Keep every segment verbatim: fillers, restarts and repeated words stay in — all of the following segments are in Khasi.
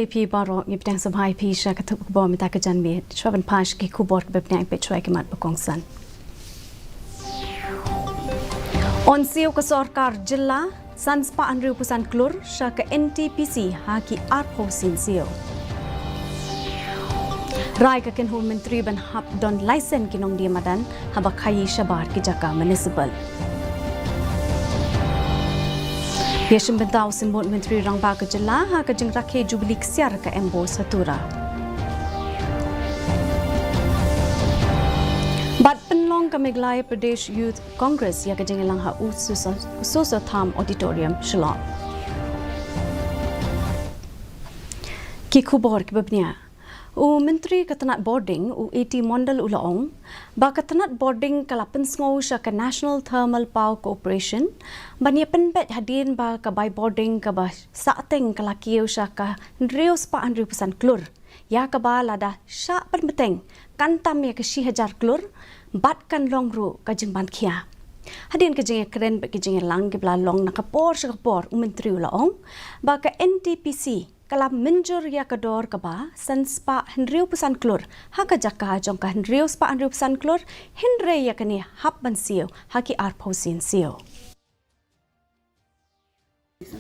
Phi baroh, ngi pdiang sngewbha ïa phi sha ka tnat khubor mynta ka janmiet. Shuwa ban phai sha ki khubor kiba bniah, peit shuwa ki mat ba kongsan. Yn siew ka sorkar jylla san spah hynriew phew san klur sha ka N T P C ha ki arphew sien siew. Rai ka kynhun myntri ban hap don laisen ki nongdie madan haba khaii shabar ki jaka municipal. Ïashim bynta u symbud myntri rangbah ka jylla ha ka jingrakhe jubili ksiar ka MBOSE ha Tura. Bad pynlong ka Meghalaya Pradesh Youth Congress ïa ka jingïalang ha u Soso, Soso Tham Auditorium, Shillong. Ki khubor kiba bniah. U Myntri ka tnat bording, u A T Mondal, u la ong ba ka tnat bording ka la pynsngew sha ka National Thermal Power Corporation ban ïa pynbeit hadien ba ka bai bording kaba sahteng ka la kiew sha ka hynriew spah hynriew phew san klur, ïa kaba lada shah pynbteng kan tam ïa ka shi hajar klur bad kan long ruh ka jingban khia. Hadien ka jingïakren bad ka jingïalang kiba la long na ka por sha ka por, u Myntri u la ong ba ka N T P C ka la mynjur ïa ka dor kaba san spah hynriew phew san klur ha ka jaka jong ka hynriew spah hynriew phew san klur, hynrei ïa kane hap ban siew ha ki arphew sien siew.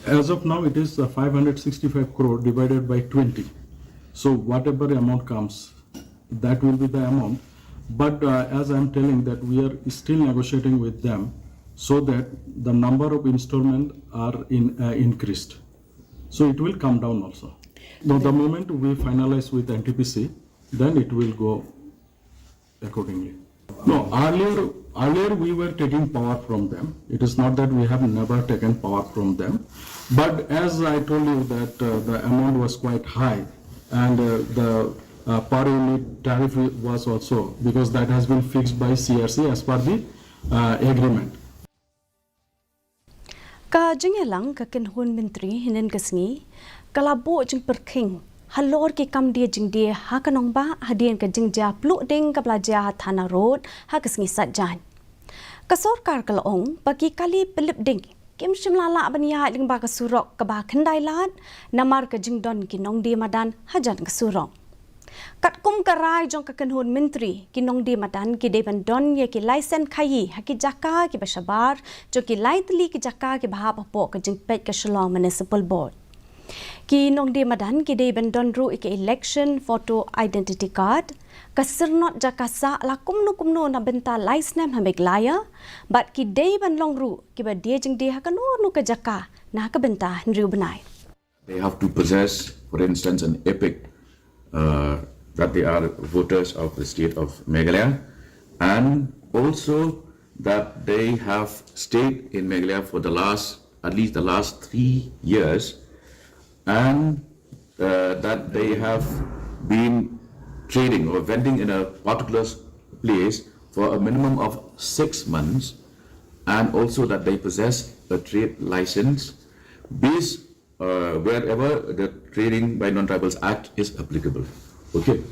As of now, it is, uh, five hundred sixty-five crore divided by twenty. So whatever amount comes, that will be the amount. But, uh, as I'm telling, that we are still negotiating with them so that the number of installment are in, uh, increased. So it will come down also. Now, the moment we finalize with N T P C, then it will go accordingly. No, earlier, earlier we were taking power from them. It is not that we have never taken power from them. But as I told you that, uh, the amount was quite high, and, uh, the, uh, per unit tariff was also, because that has been fixed by C E R C as per the, uh, agreement. Ka jingïalang ka kynhun myntri hynnin ka sngi ka la buh jingpyrkhing halor ki kam die jingdie ha ka nongbah hadien ka jingjia pluh ding kaba la jia ha Thana Road ha ka sngi Saitjaiñ. Ka sorkar ka la ong ba ki kali pynlip ding kim shym la lah ban ïaid lyngba ka surok kaba khyndai lad namar ka jingdon ki nongdie madan hajan ka surok. Katkum ka rai jong ka kynhun myntri, ki nongdie madan ki dei ban don ïa ki laisen khaii ha ki jaka kiba shabar jong ki lai tylli ki jaka kiba hap hapoh ka jingpeit ka Shillong Municipal Board. Ki nongdie madan ki dei ban don ruh ïa ka election photo identity card, ka syrnod jaka sah la kumno kumno na bynta lai snem ha Meghalaya, bad ki dei ban long ruh kiba die jingdie ha kano kano ka jaka na ka bynta hynriew bnai. They have to possess, for instance, an EPIC, uh, that they are voters of the state of Meghalaya, and also that they have stayed in Meghalaya for the last, at least the last three years, and, uh, that they have been trading or vending in a particular s-, place for a minimum of six months, and also that they possess a trade license based, uh, wherever the Trading by Non-Tribals Act is applicable. Okay.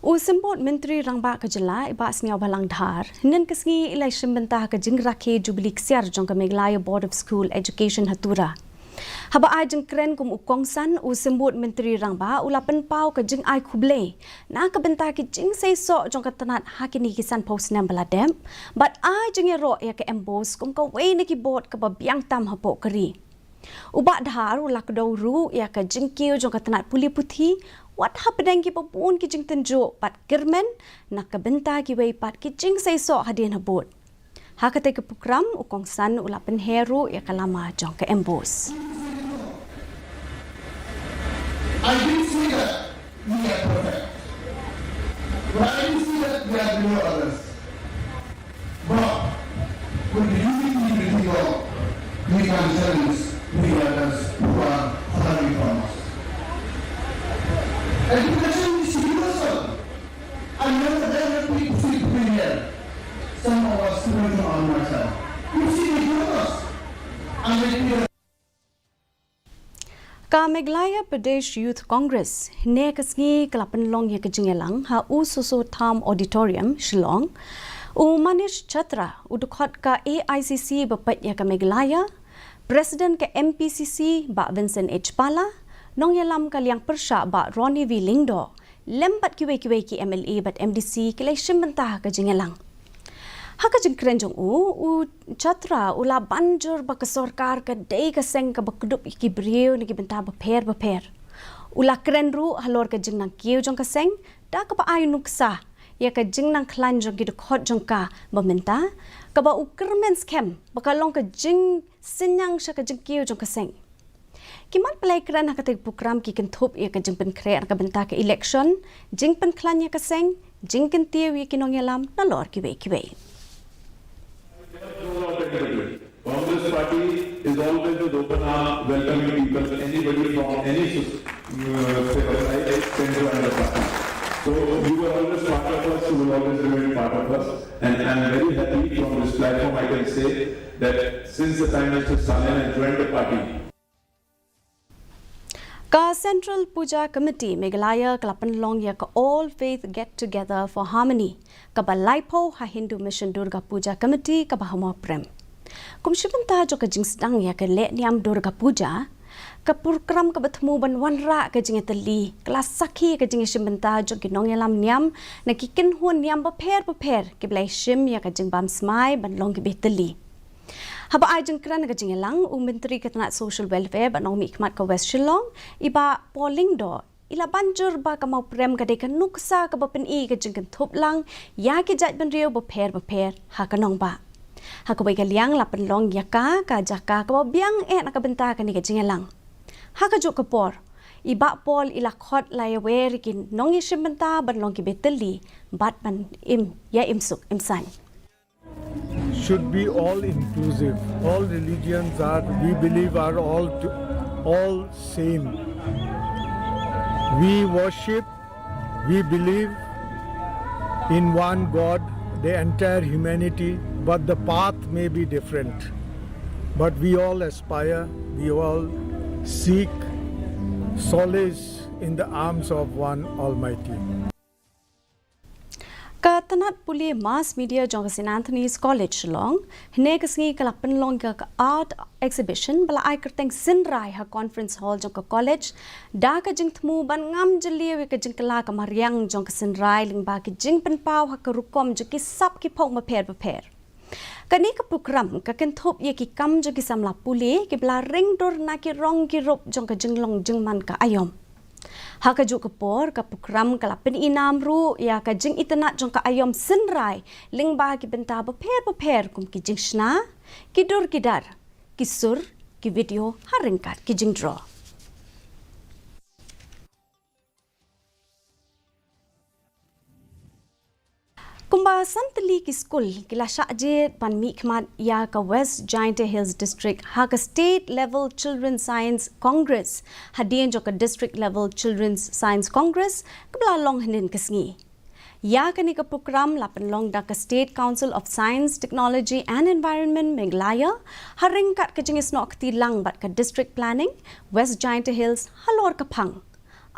U Symbud Myntri Rangbah ka Jylla, i Bah Sniawbhalang Dhar, hynnin ka sngi i la ïashim bynta ha ka jingrakhe jubili ksiar jong ka Meghalaya Board of School Education ha Tura. Haba ai jingkren kum u kongsan, u Symbud Myntri Rangbah u la pynpaw ka jingai khublei na ka bynta ki jingseisoh jong ka tnat ha kine ki sanphew snem ba la dep, bad ai jingïaroh ïa ka MBOSE kum kawei na ki board kaba biang tam hapoh ka ri. U Bah Dhar u la kdew ruh ïa ka jingkiew jong ka tnat pule puthi, wat hapdeng kiba bun ki jingtynjuh bad kyrmen na ka bynta kiwei pat ki jingseisoh hadien habud. Ha katei ka prokram, u kongsan u la pynher ruh ïa ka lama jong ka MBOSE. I didn't say that we are perfect. But I didn't say that we are below others. But with the unity we think of, we can challenge the others who are far away from us. Education is universal. I never dare let people see it here. Some of our students are on my side. You see the universe. And they Ka Meghalaya Pradesh Youth Congress, hynne ka sngi ka la pynlong ïa ka jingïalang ha u Soso Tham Auditorium, Shillong. U Manish Chatra, u dkhot ka AICC ba peit ïa ka Meghalaya, President ka MPCC, Bah Vincent H Pala, Nongïalam ka liang pyrshah Bah Ronnie V Lyngdoh lem bad kiwei kiwei ki M L A bad M D C ki la shim bynta ha ka jingïalang. Ha ka jingkren jong u, u Chatra u la ban jur ba ka sorkar ka dei ka seng kaba kdup ïa ki briew na ki bynta bapher bapher. U la kren ruh halor ka jingnang kiew jong ka seng da kaba ai nuksa ïa ka jingnang khlaiñ jong ki dkhot jong ka ba mynta, kaba u kyrmen skhem ba ka long ka jingsynñiang sha ka jingkiew jong ka seng. Ki mat ba la ïakren ha katei ka program ki kynthup ïa ka jingpynkhreh na ka bynta ka election, jingpynkhlaiñ ïa ka seng, jingkyntiew ïa ki nongïalam nalor kiwei kiwei. Congress party is always with open arm, welcoming people, anybody from any sus-, uh, side can join the party. So you were always part of us, you will always remain part of us. And I'm very happy from this platform, I can say that since the time Mister Salen has joined the party, ka Central Puja Committee Meghalaya ka la pynlong ïa ka All Faith Get Together for Harmony, kaba laiphew ha Hindu Mission Durga Puja Committee kaba ha Mawprem. Kum shi bynta jong ka jingsdang ïa ka leh niam Durga Puja, ka program kaba thmu ban wanrah ka jingïatylli ka la sakhi ka jingïashim bynta jong ki nongïalam niam na ki kynhun niam bapher bapher kiba la shim ïa ka jingbam smai ban long kiba ïatylli. Haba ai jingkren ha ka jingïalang, u Myntri ka tnat Social Welfare bad Nongmihkhmat ka West Shillong, i Bah Paul Lyngdoh, i la ban jur ba ka Mawprem ka dei ka nuksa kaba pyni ka jingkynthup lang ïa ki jaitbynriew bapher bapher ha ka nongbah. Ha kawei ka liang la pynlong ïa ka ka jaka kaba biang eh na ka bynta kane ka jingïalang. Ha kajuh ka por, i Bah Paul i la khot la ïawer ïa ki nongïashim bynta ban long kiba ïatylli bad ban im, ïa im suk im saiñ. Should be all inclusive. All religions are, we believe, are all to, all same. We worship, we believe in one God, the entire humanity, but the path may be different. But we all aspire, we all seek solace in the arms of one Almighty. Ka tnat pule Mass Media jong ka St Anthony's College Shillong, hynne ka sngi ka la pynlong ka, ka art exhibition ba la ai kyrteng Synrai ha Conference Hall jong ka college, da ka jingthmu ban ngam jylliew ïa ka jingkylla ka mariang jong ka synrai lyngba ka jingpynpaw ha ka rukom jong ki sap ki phong bapher bapher. Kane ka program ka kynthup ïa ki kam jong ki samla pule kiba la ring dur na ki rong ki rup jong ka jinglong jingman ka aïom. Ha kajuh ka por, ka program ka la pynïainam ruh ïa ka jingitynnad jong ka aïom synrai lyngba ki bynta bapher bapher kum ki jingshna, ki dur ki dar, ki sur, ki video ha ryngkat ki jingdraw. Kumba san tylli ki skul ki la shah jied ban mihkhmat ïa ka West Jaintia Hills District ha ka State Level Children's Science Congress, hadien jong ka District Level Children's Science Congress kaba la long hynnin ka sngi. Ïa kane ka program la pynlong da ka State Council of Science, Technology and Environment Meghalaya, ha ryngkat ka jingïasnoh kti lang bad ka District Planning West Jaintia Hills halor ka phang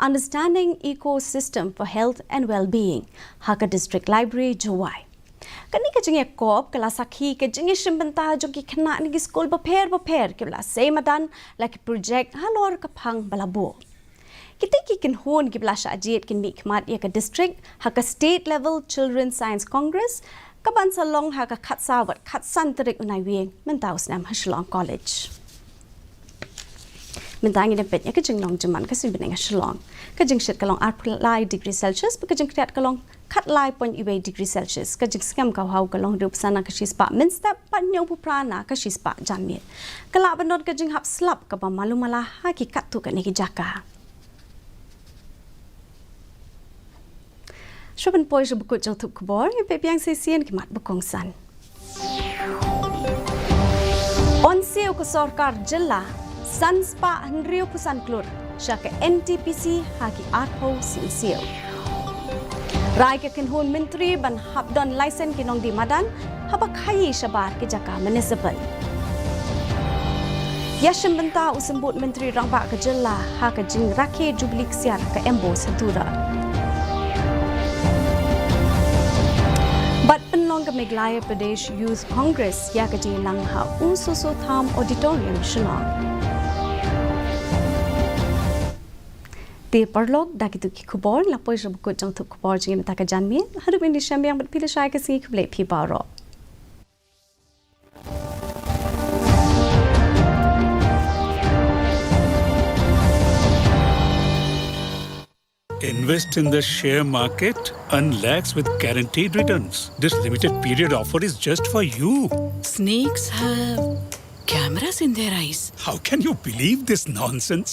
Understanding Ecosystem for Health and Wellbeing ha ka District Library, Jowai. Kane ka jingïakop ka la sakhi ka jingïashim bynta jong ki khynnah na ki skul bapher bapher kiba la sei madan la ki project halor ka phang ba la buh. Kitei ki kynhun kiba la shah jied kin mihkhmat ïa ka district ha ka State Level Children's Science Congress, kaban sa long ha ka khatsaw bad khatsan tarik u Naiwieng mynta u snem ha Shillong College. Mynta ngin ïa peit ïa ka jinglong jingman ka suiñ bneng ha Shillong. Ka jingshit ka long arphew lai degree Celsius bad ka jingkhriat ka long khatlai point wei degree Celsius. Ka jingsngem ka hau ka long hynriewphew san na ka shispah mynstep bad hynñiewphew phra na ka shispah janmiet. Ka lah ban don ka jinghap slap kaba malu mala ha ki katto katne ki jaka. Shuwa ban poi sha ba kut jong ki khubor, ngin peit biang shisien ki mat ba kongsan. Yn siew ka sorkar jylla san spah hynriewphew san klur sha ka N T P C ha ki arphew sien siew. Rai ka kynhun myntri ban hap don laisen ki nongdie madan haba khaii shabar ki jaka municipal. Ïashim bynta u symbud myntri rangbah ka jylla ha ka jingrakhe jubili ksiar ka Embo Satura. Bad pynlong ka Meghalaya Pradesh Youth Congress ïa ka jingïalang ha U Soso Tham Auditorium, Shillong. Te paralok, da kitu ki khubor la poi sha ba kut jong thup khubor jong ngi mynta ka janmiet. Haduh ban ïashem biang bad phi lashai ka sngi, khublei phi baroh. Invest in the share market, earn lakhs with guaranteed returns. This limited period offer is just for you. Snakes have cameras in their eyes. How can you believe this nonsense?